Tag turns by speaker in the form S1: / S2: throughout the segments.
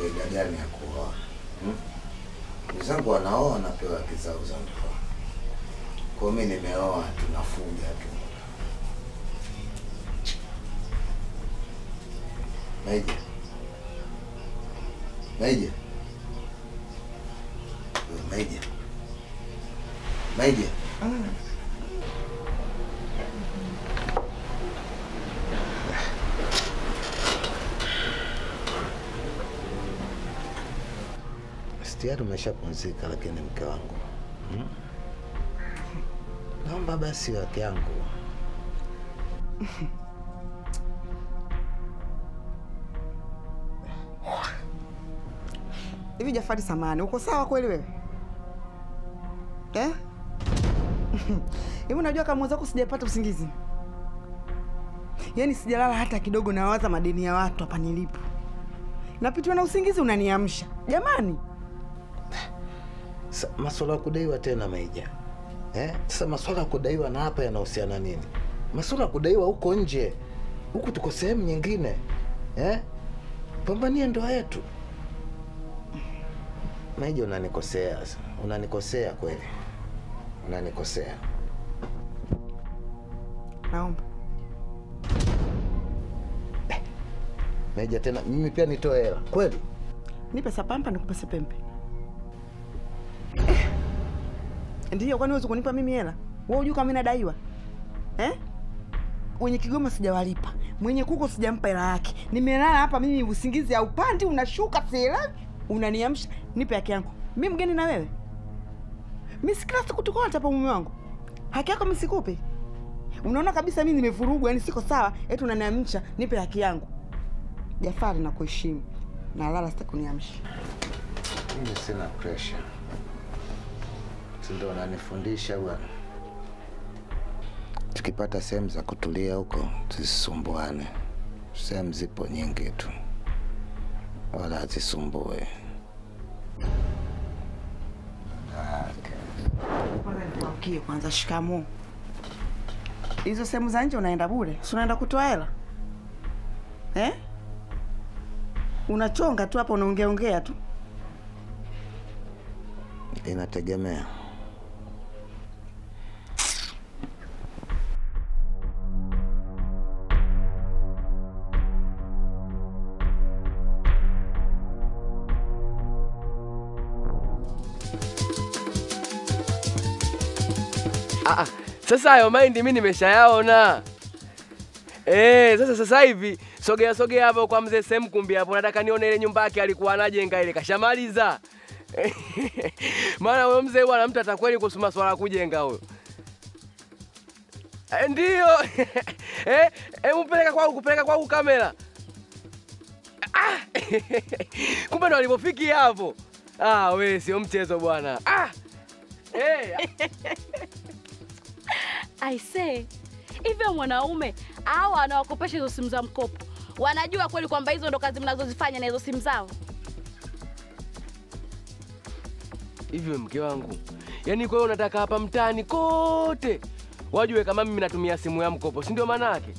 S1: faida gani ya kuoa? Wenzangu wanaoa wanapewa haki zao za ndoa. Kwa mimi nimeoa tunafuja tu. Maija. Maija. Maija. Maija. Tayari umeshapumzika lakini mke wangu. Naomba basi wake yangu.
S2: Hivi Jafari samani, uko sawa kweli wewe? Eh? Hivi unajua kama mwenzako sijapata usingizi? Yaani sijalala hata kidogo, nawaza madeni ya watu hapa nilipo. Napitiwa na usingizi unaniamsha. Jamani.
S1: Masuala ya kudaiwa tena Maija. Sasa masuala ya kudaiwa na hapa yanahusiana nini? Masuala ya kudaiwa huko nje. Huku tuko sehemu nyingine. Pambania ndoa yetu. Maija unanikosea sasa. Unanikosea kweli. Unanikosea.
S2: Naomba.
S1: Maija tena mimi pia nitoe hela. Kweli?
S2: Nipe sapampa nikupe sepempe. Ndiyo, kwani huwezi kunipa mimi hela? Wewe unajua kama mimi nadaiwa? Wenye Kigoma sijawalipa. Mwenye kuko sijampa hela yake. Nimelala hapa mimi usingizi haupandi, unashuka sela, unaniamsha, nipe haki yangu. Mimi mgeni na wewe? Mimi si kila siku tuko hapa mume wangu. Haki yako mimi sikupi. Unaona kabisa mimi nimevurugwa, yani siko sawa, eti unaniamsha, nipe haki yangu. Jafari nakuheshimu. Nalala sitaki kuniamsha.
S1: Mimi sina pressure. Ndio unanifundisha bwana. Tukipata sehemu za kutulia huko tusisumbuane. Sehemu zipo nyingi tu. Wala hazisumbue.
S2: Okay, kwanza shikamoo. Hizo sehemu za nje unaenda bure? Si unaenda kutoa hela? Unachonga tu hapa unaongea ongea tu.
S1: Inategemea.
S3: Sasa hayo mahindi mimi nimeshayaona. Sasa hivi sogea sogea hapo kwa mzee Semkumbi hapo, nataka nione ile nyumba yake alikuwa anajenga ile kashamaliza. Maana huyo mzee bwana mtu atakweli kuhusu masuala ya kujenga huyo. Ndio. Mpeleka kwangu, kupeleka kwangu kamera. Kumbe ndo alipofikia hapo. Wewe sio mchezo bwana.
S4: I say, hivyo mwanaume hao wanawakopesha hizo simu za mkopo wanajua kweli kwamba hizo ndo kazi mnazozifanya na hizo simu zao?
S3: Hivyo mke wangu, yaani kwa hiyo unataka hapa mtaani kote wajue kama mimi natumia simu ya mkopo, si ndio maana yake?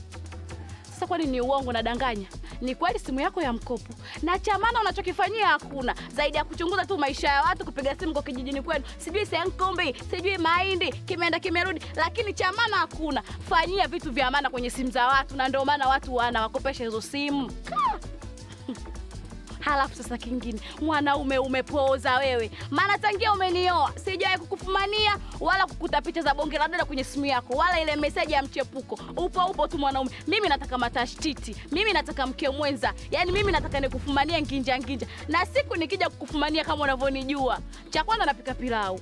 S4: Sasa kwani ni uongo nadanganya? Ni kweli simu yako ya mkopo. Na cha maana unachokifanyia hakuna zaidi ya kuchunguza tu maisha ya watu, kupiga simu kwa kijijini kwenu, sijui Senkombe, sijui mahindi kimeenda kimerudi, lakini cha maana hakuna. Fanyia vitu vya maana kwenye simu za watu, na ndio maana watu wanawakopesha hizo simu. Halafu sasa kingine, mwanaume umepoza wewe. Maana tangia umenioa sijawahi kukufumania wala kukuta picha za bonge la dada kwenye simu yako, wala ile message ya mchepuko. Upo upo tu mwanaume. Mimi nataka matashtiti. Mimi nataka mke mwenza. Yaani mimi nataka nikufumanie nginja nginja. Na siku nikija kukufumania kama unavyonijua, cha kwanza napika pilau.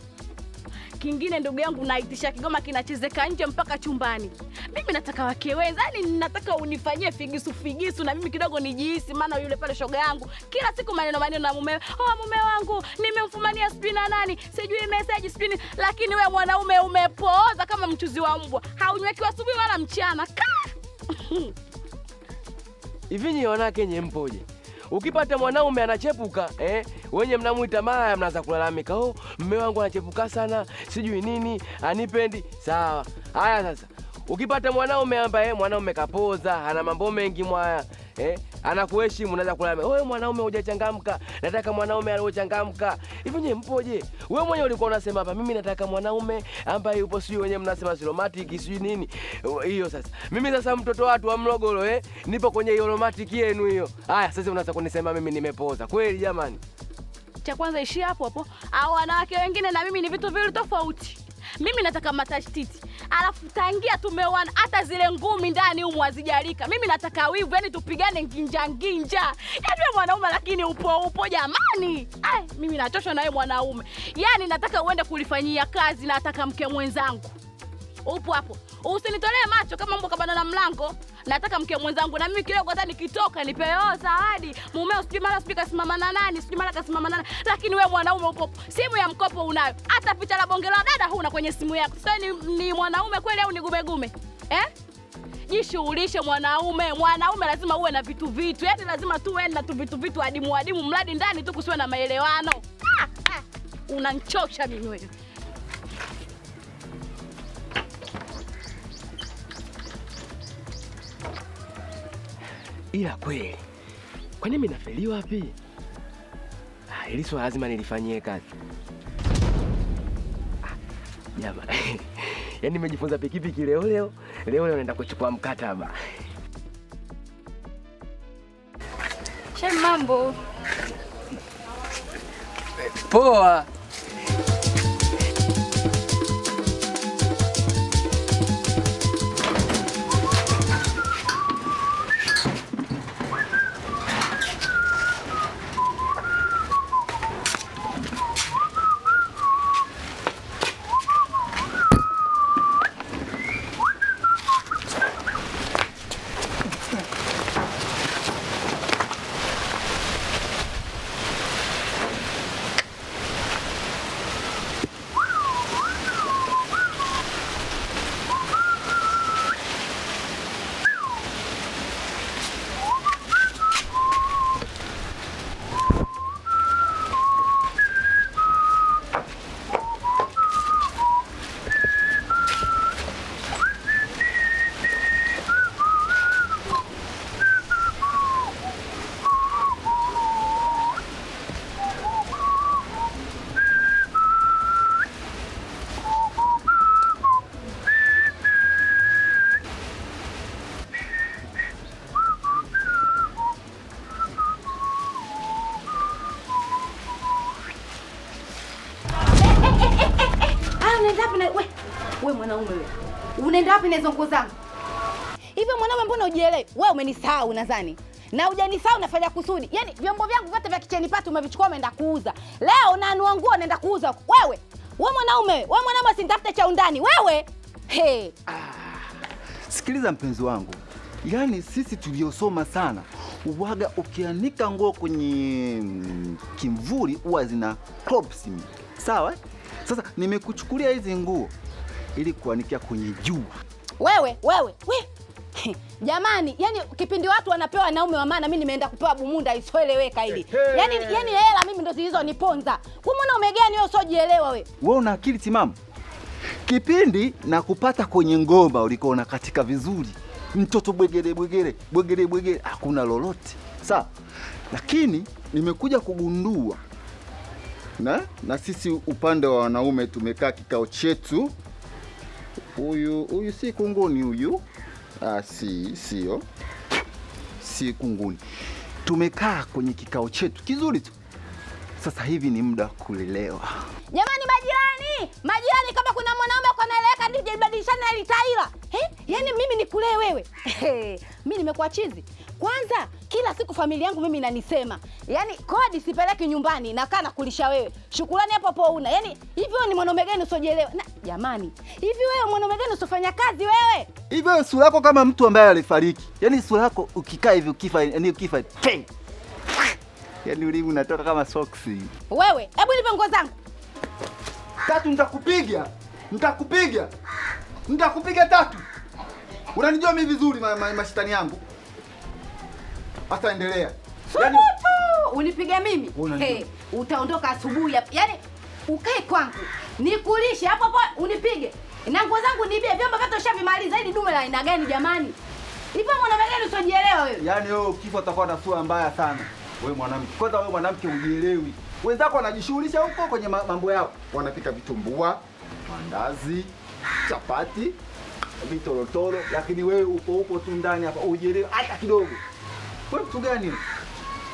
S4: Kingine ndugu yangu naitisha Kigoma kinachezeka nje mpaka chumbani. Mimi nataka wake wenza, yani nataka unifanyie figisu figisu na mimi kidogo nijihisi, maana yule pale shoga yangu kila siku maneno maneno na mume. Oh, mume wangu nimemfumania sijui na nani, sijui message sijui nini. Lakini wewe mwanaume umepooza kama mchuzi wa mbwa. Haunyweki asubuhi wala mchana.
S3: Hivi nyinyi wanawake nyinyi mpoje? Ukipata mwanaume anachepuka, wenye mnamuita malaya mnaanza kulalamika, oh, mume wangu anachepuka sana, sijui nini, anipendi. Sawa. Haya sasa, ukipata mwanaume ambaye mwanaume kapoza, ana mambo mengi mwaya, Anakuheshimu, unaanza kulalamika. Wewe mwanaume hujachangamka. Nataka mwanaume aliyochangamka. Hivi nyewe mpoje? Wewe mwenyewe ulikuwa unasema hapa mimi nataka mwanaume ambaye yupo sijui wenyewe mnasema romantic sijui nini. Hiyo sasa. Mimi sasa mtoto watu wa Mlogolo nipo kwenye hiyo romantic yenu hiyo. Haya sasa unaanza kunisema mimi nimepoza. Kweli jamani?
S4: Cha kwanza ishia hapo hapo. Au wanawake wengine na mimi ni vitu viwili tofauti. Mimi nataka matashtiti. Alafu tangia tumeoana hata zile ngumi ndani humu hazijalika. Mimi nataka wivu, yani tupigane nginja nginja. Yaani wewe mwanaume lakini upo jamani. Ai, mimi nachoshwa na wewe mwanaume. Yaani nataka uende kulifanyia kazi na nataka mke mwenzangu. Upo hapo. Usinitolee macho kama mbwa kabana na mlango. Nataka mke mwenzangu na mimi kidogo hata nikitoka nipewe zawadi. Mumeo sijui mara sijui kasimama na nani, sijui mara kasimama na nani. Lakini wewe mwanaume upo. Simu ya mkopo unayo. Hata picha la bonge la dada huna kwenye simu yako. Sasa ni mwanaume kweli au ni gume gume? Jishughulishe mwanaume. Mwanaume lazima uwe na vitu vitu. Yaani lazima tu uwe na vitu vitu adimu adimu mradi ndani tu kusiwe na maelewano. Unanichosha mimi wewe.
S3: Ila kweli, kwani mimi nafeli wapi? Hili swala lazima nilifanyie kazi. Jamaa. Yaani nimejifunza pikipiki leo leo, leo leo naenda kuchukua mkataba.
S5: Shem, mambo.
S3: Poa.
S5: Wewe mwanaume wewe. Unaenda wapi na hizo nguo zangu? Hivyo mwanaume mbona hujielewi? Wewe umenisahau nadhani. Na hujanisahau nafanya kusudi. Yaani vyombo vyangu vyote vya kicheni pati umevichukua umeenda kuuza. Leo naanua nguo naenda kuuza. Wewe, wewe mwanaume, wewe mwanaume usinitafute cha undani. Wewe. He.
S6: Sikiliza mpenzi wangu. Yaani sisi tuliosoma sana, uwaga ukianika nguo kwenye kimvuli huwa zina crops. Sawa? Sasa nimekuchukulia hizi nguo ili kuanikia kwenye jua.
S5: Wewe, wewe, we. Jamani, yani kipindi watu wanapewa wanaume wa maana mimi nimeenda kupewa bumunda isoeleweka hili. Yaani hela mimi ndo zilizoniponza. Wewe mwanaume gani wewe usojielewa wewe?
S6: Wewe una akili timamu? Kipindi na kupata kwenye ngoma ulikuwa unakatika vizuri. Mtoto bwegere bwegere, bwegere bwegere, hakuna lolote. Sawa? Lakini nimekuja kugundua na sisi upande wa wanaume tumekaa kikao chetu. Huyu si kunguni huyu. Sio. Si kunguni. Tumekaa kwenye kikao chetu kizuri tu. Sasa hivi ni muda kulelewa.
S5: Jamani majirani, majirani kama kuna mwanaume uko naeleweka ndije badilishana litaila. Yaani mimi nikulee wewe. Mimi nimekuwa chizi. Kwanza kila siku familia yangu mimi inanisema. Yaani kodi sipeleki nyumbani nakaa nakulisha wewe. Shukrani hapo hapo una. Yaani hivi wewe ni mwanaume gani usojielewa? Na jamani, hivi wewe mwanaume gani usofanya kazi wewe?
S6: Hivi wewe sura yako kama mtu ambaye alifariki. Yaani sura yako ukikaa hivi ukifa, yaani ukifa. Yaani ulimi unatoka kama soksi.
S5: Wewe, hebu nipe nguo zangu.
S6: Tatu nitakupiga. Nitakupiga. Nitakupiga tatu. Unanijua mimi vizuri mashitani yangu. Hata endelea.
S5: Yaani unipige mimi? Hey, utaondoka asubuhi hapa. Yaani ukae kwangu, nikulishe hapo hapo unipige. Na nguo zangu niibie, vyombo vyote ushavimaliza. Hili dume la aina gani jamani? Hivyo mwanaume gani usijielewa wewe?
S6: Yaani wewe ukifa utakuwa na sura mbaya sana. Wewe mwanamke. Kwanza wewe mwanamke hujielewi. Wenzako wanajishughulisha huko kwenye mambo yao. Wanapika vitumbua, mandazi, chapati, vitorotoro, lakini wewe upo huko tu ndani hapa hujielewi hata kidogo. Wewe mtu gani?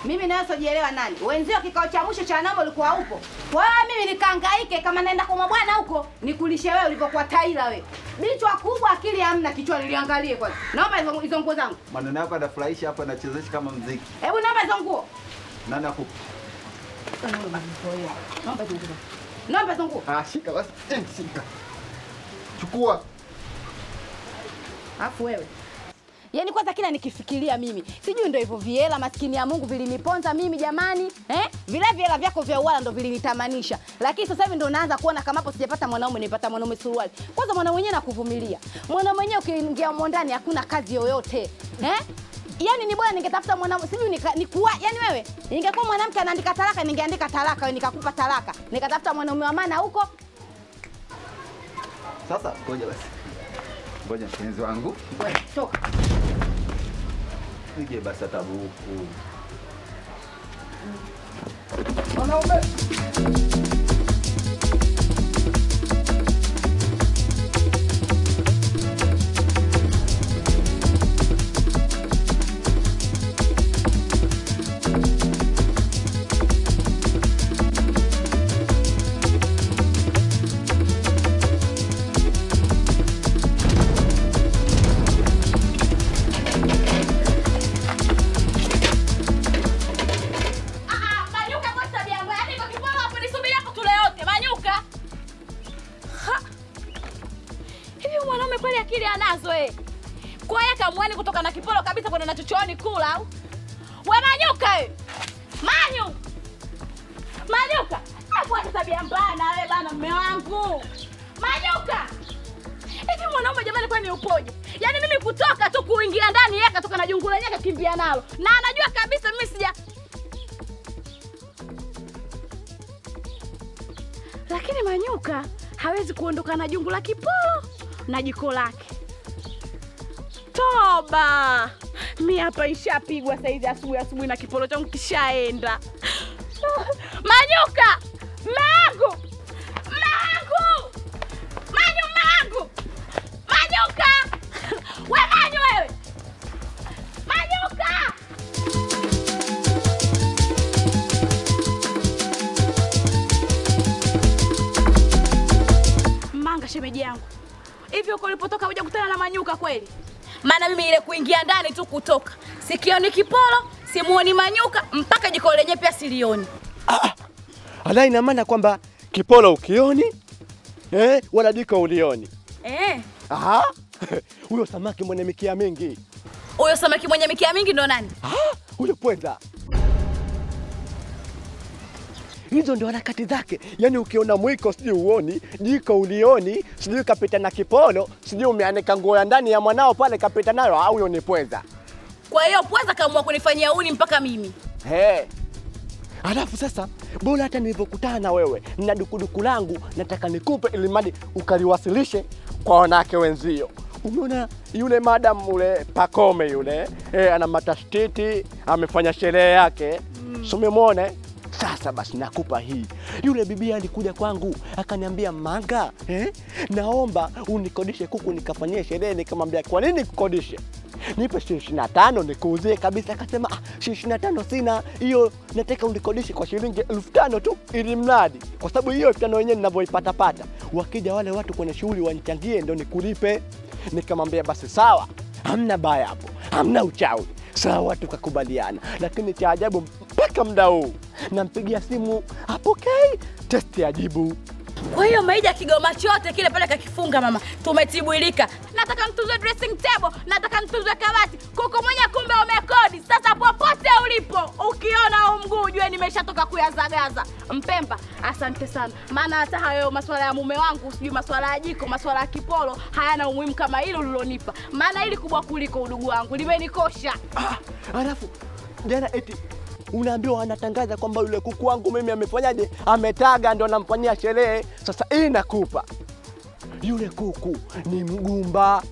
S5: Mimi nayo sijielewa nani? Wenzio kikao cha mwisho cha wanaume ulikuwa upo. Kwa hiyo mimi nikahangaike kama naenda kwa bwana huko, nikulishe wewe ulivyokuwa taila wewe. Bichwa kubwa akili hamna, kichwa niliangalie kwanza. Naomba hizo nguo zangu.
S6: Maneno yako yanafurahisha hapa, yanachezesha kama muziki.
S5: Hebu naomba hizo nguo.
S6: Nani akupa?
S5: Naomba hizo nguo. Naomba hizo nguo.
S6: Ah, shika basi. Shika. Chukua.
S5: Afu wewe. Yaani kwanza kila nikifikiria mimi, sijui ndio hivyo viela maskini ya Mungu viliniponza mimi jamani, eh? Vile viela vyako vya uwala ndio vilinitamanisha. Lakini sasa hivi ndio naanza kuona kama hapo sijapata mwanaume, nipata mwanaume suruali. Kwanza mwanaume mwenyewe nakuvumilia. Mwanaume mwenyewe ukiingia humo ndani hakuna kazi yoyote. Eh? Yaani ni bora ningetafuta mwanaume, sijui nikuwa, yaani wewe ningekuwa mwanamke anaandika talaka, ningeandika talaka wewe nikakupa talaka. Nikatafuta mwanaume wa maana huko.
S6: Sasa ngoja basi. Ngoja mpenzi wangu.
S5: Wewe toka.
S6: Nige basi tabuku. Mwanaume.
S4: Kwa hiyo kamwani kutoka na kipolo kabisa kwenda na chochooni kula au? We Manyuka wewe. Manyu. Manyuka. Hapo acha tabia mbaya na wewe bana mume wangu. Manyuka. Hivi mwanaume jamani kwani upoje? Yaani mimi kutoka tu kuingia ndani yeye akatoka na jungu lenyewe akakimbia nalo. Na anajua kabisa mimi sija. Lakini Manyuka hawezi kuondoka na jungu la kipolo na jiko lake. Toba! Mimi hapa ishapigwa saizi asubuhi asubuhi na kipolo changu kishaenda. Manyuka! Mangu! Mangu! Manyu mangu! Manyuka! We Manyu wewe! Manyuka! Manga shemeji yangu. Hivi uko ulipotoka hujakutana na Manyuka kweli? Maana mimi ile kuingia ndani tu kutoka, sikioni kipolo, simuoni Manyuka, mpaka jiko lenyewe pia silioni.
S3: Ala, ina maana kwamba kipolo ukioni, wala jiko ulioni. Aha. Huyo samaki mwenye mikia mingi.
S4: Huyo samaki mwenye mikia mingi ndo nani?
S3: Huyo pweza. Hizo ndio harakati zake. Yaani ukiona mwiko sijui uoni, jiko ulioni, sijui kapita na kipolo, sijui umeanika nguo ya ndani ya mwanao pale kapita nayo, au huyo ni pweza.
S4: Kwa hiyo pweza kaamua kunifanyia uni mpaka mimi.
S3: Alafu sasa bora hata nilipokutana na wewe na dukuduku langu nataka nikupe ili mali ukaliwasilishe kwa wanawake wenzio. Umeona yule madam ule Pakome yule, ana matashtiti, amefanya sherehe yake. So umemuona? Sasa basi nakupa hii. Yule bibi alikuja kwangu akaniambia, Manga, naomba unikodishe kuku nikafanyie sherehe. Nikamwambia kwa nini kukodishe? Nipe shilingi 25 nikuuzie kabisa. Akasema shilingi 25 sina, hiyo nataka unikodishe kwa shilingi 5000 tu ili mradi. Kwa sababu hiyo 5000 yenyewe ninavyoipata pata. Wakija wale watu kwenye shughuli wanichangie ndio nikulipe. Nikamwambia basi sawa, hamna baya hapo, hamna uchawi. Sawa, tukakubaliana. Lakini cha ajabu mpaka muda huu nampigia simu hapokei, testi ajibu.
S4: Kwa hiyo Maija kigoma chote kile pale kakifunga mama. Tumetibwilika. Nataka mtunzwe dressing table, nataka mtunzwe kabati. Kuku mwenye kumbe umekodi. Sasa popote ulipo, ukiona huu mguu ujue nimeshatoka kuyazagaza. Mpemba, asante sana. Maana hata hayo masuala ya mume wangu, sijui masuala ya jiko, masuala ya kipolo hayana umuhimu kama hilo ulilonipa. Maana hili kubwa kuliko udugu wangu, limenikosha.
S3: Alafu jana eti unaambiwa anatangaza kwamba yule kuku wangu mimi amefanyaje? Ametaga ndio namfanyia sherehe. Sasa hii nakupa. Yule kuku ni mgumba.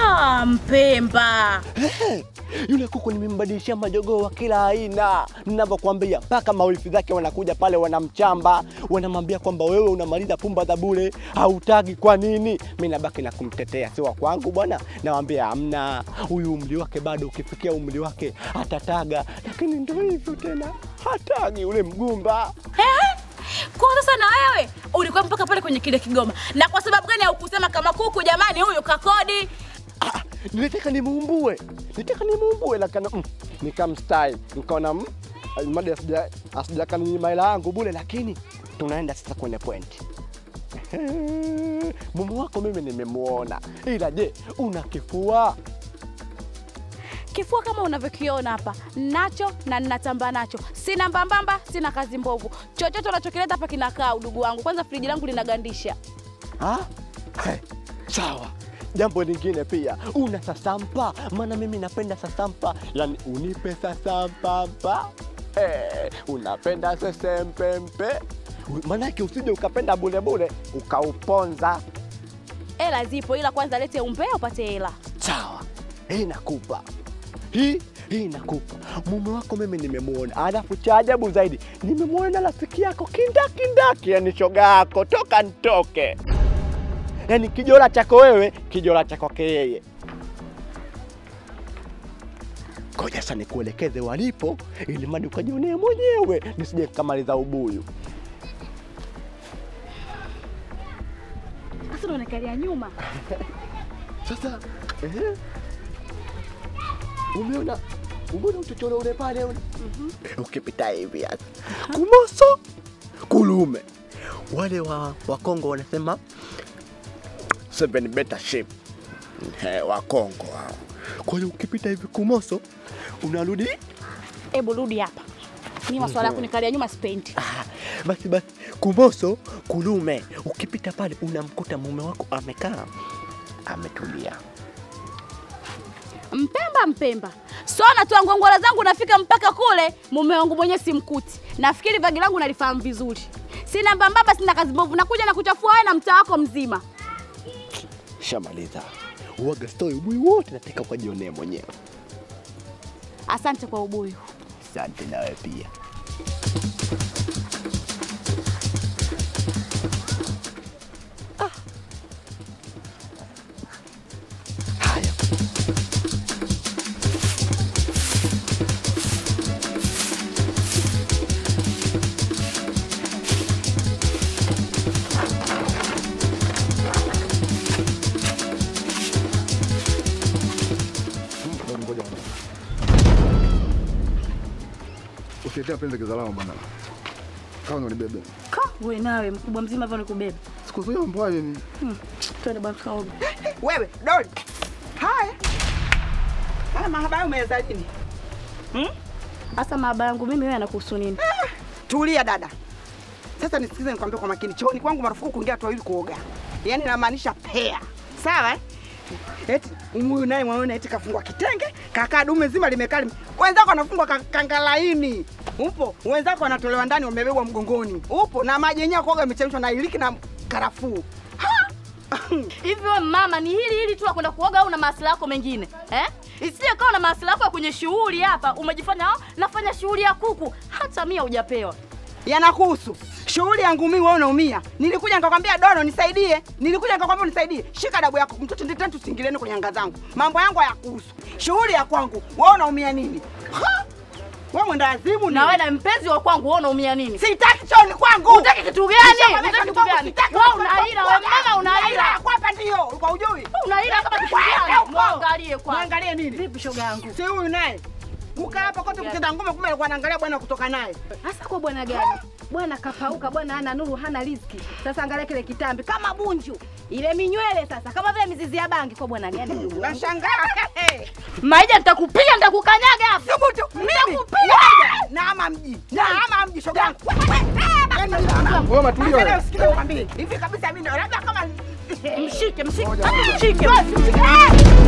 S4: Ah, Mpemba.
S3: Hey, yule kuku nimembadilishia majogoo wa kila aina. Ninavyokuambia mpaka mawifi zake wanakuja pale wanamchamba, wanamwambia kwamba wewe unamaliza pumba za bure, hautagi kwa nini? Mimi nabaki na kumtetea, si wa kwangu bwana. Nawaambia hamna, huyu umri wake bado, ukifikia umri wake atataga. Lakini ndio hivyo tena, hatagi ule mgumba.
S4: Kwa sasa na wewe ulikuwa mpaka pale kwenye kile kigoma. Na kwa sababu gani haukusema kama kuku jamani huyu kakodi?
S3: Nilitaka nimuumbue. Nilitaka nimuumbue lakini nikamstyle. Nikaona mada asijakaninyima hela yangu bure, lakini tunaenda sasa kwenye point. Mume wako mimi nimemuona. Ila je, una kifua?
S4: Kifua kama unavyokiona hapa, nacho na ninatamba nacho. Sina mbambamba, sina kazi mbovu. Chochote unachokileta hapa kinakaa udugu wangu. Kwanza friji langu linagandisha.
S3: Ha? Hey, sawa. Jambo lingine pia, una sasampa? Maana mimi napenda sasampa. Yaani unipe sasampa mpa. Unapenda sesempempe. Maanake usije ukapenda bure bure ukauponza.
S4: Hela zipo, ila kwanza lete umbea upate hela.
S3: Sawa. Hii nakupa. Hii nakupa. Mume wako mimi nimemuona. Alafu cha ajabu zaidi, nimemuona na rafiki yako kindakindaki, yani shoga yako toka nitoke. Yaani kijola chako wewe, kijola cha kwake yeye. Ngoja sasa nikuelekeze walipo ili madi ukajionee mwenyewe, nisije nikamaliza ubuyu.
S4: Sasa unaonekana nyuma.
S3: Sasa umeona uchochoro ule pale ule? Ukipita hivi sasa. Kumoso kulume. Wale wa Kongo wanasema 7 better shape. Wa Kongo hao. Kwa hiyo ukipita hivi kumoso unarudi.
S4: Hebu rudi hapa. Mimi maswala yako nikalia nyuma sipendi.
S3: Basi basi kumoso kulume. Ukipita pale unamkuta mume wako amekaa ametulia.
S4: Mpemba Mpemba. So natoa ngongora zangu nafika mpaka kule, mume wangu mwenyewe simkuti. Nafikiri vagi langu nalifahamu vizuri. Sina mbambamba, sina kazi mbovu. Nakuja na kuchafua wewe na mtaa wako mzima.
S3: Shamaliza. Uwaga story ubuyu wote nataka ukajionee mwenyewe.
S4: Asante kwa ubuyu.
S3: Asante na wewe pia. Haya.
S7: Usiletea penzi kizalama bwana. Kama unanibebe.
S4: Ka wewe nawe mkubwa mzima hivyo nikubebe.
S7: Sikuzoea mambo hayo ni.
S4: Twende bwana tukaoge.
S2: Wewe Doli. Haya. Haya mahaba umeanza lini?
S4: Asa mahaba yangu mimi wewe anakuhusu nini?
S2: Tulia dada. Sasa nisikize nikwambie kwa makini. Chooni kwangu marufuku kuingia watu wawili kuoga. Yaani namaanisha pea. Sawa eh? Eti huyu naye mwaona eti kafungwa kitenge, kakaa dume zima limekaa. Wenzako wanafungwa kanga laini. Upo, wenzako wanatolewa ndani wamebebwa mgongoni. Upo na maji yenyewe kuoga yamechemshwa na iliki na karafuu.
S4: Hivi wewe mama ni hili hili tu la kwenda kuoga au na maslahi yako mengine? Isije kawa na maslahi yako ya kwenye shughuli hapa, umejifanya nafanya shughuli ya kuku, hata mia hujapewa.
S2: Yanakuhusu. Shughuli yangu mimi wewe unaumia. Nilikuja nikakwambia Dono nisaidie. Nilikuja nikakwambia unisaidie. Shika dabu yako mtoto ndio tena tusingiliane kwenye anga zangu. Mambo yangu hayakuhusu. Shughuli ya kwangu wewe unaumia nini? Wewe mwenda azimu
S4: na wewe na mpenzi wa kwangu wewe unaumia nini?
S2: Sitaki chooni kwangu.
S4: Unataka kitu gani? Unataka kitu gani? Wewe una hila, wewe mama una hila.
S2: Kwa hapa ndio, ulikuwa hujui.
S4: Una hila kama kitu gani? Muangalie kwanza.
S2: Muangalie nini?
S4: Vipi shoga yangu?
S2: Si huyu naye. Kukaa hapa kote kucheza ngoma kumbe alikuwa anaangalia bwana kutoka naye.
S5: Hasa kwa bwana gani? Bwana kapauka, bwana hana nuru, hana riziki. Sasa angalia kile kitambi kama bunju. Ile minywele sasa kama vile mizizi ya bangi kwa bwana gani ndugu?
S2: Nashangaa.
S4: Maija nitakupiga, nitakukanyaga hapa.
S2: Thubutu mimi
S4: nitakupiga.
S2: Na ama mji. Na ama mji shoga yangu.
S7: Wewe matulia wewe.
S2: Sikia nikwambie. Hivi kabisa mimi labda kama
S4: mshike, mshike. Mshike.
S2: Mshike.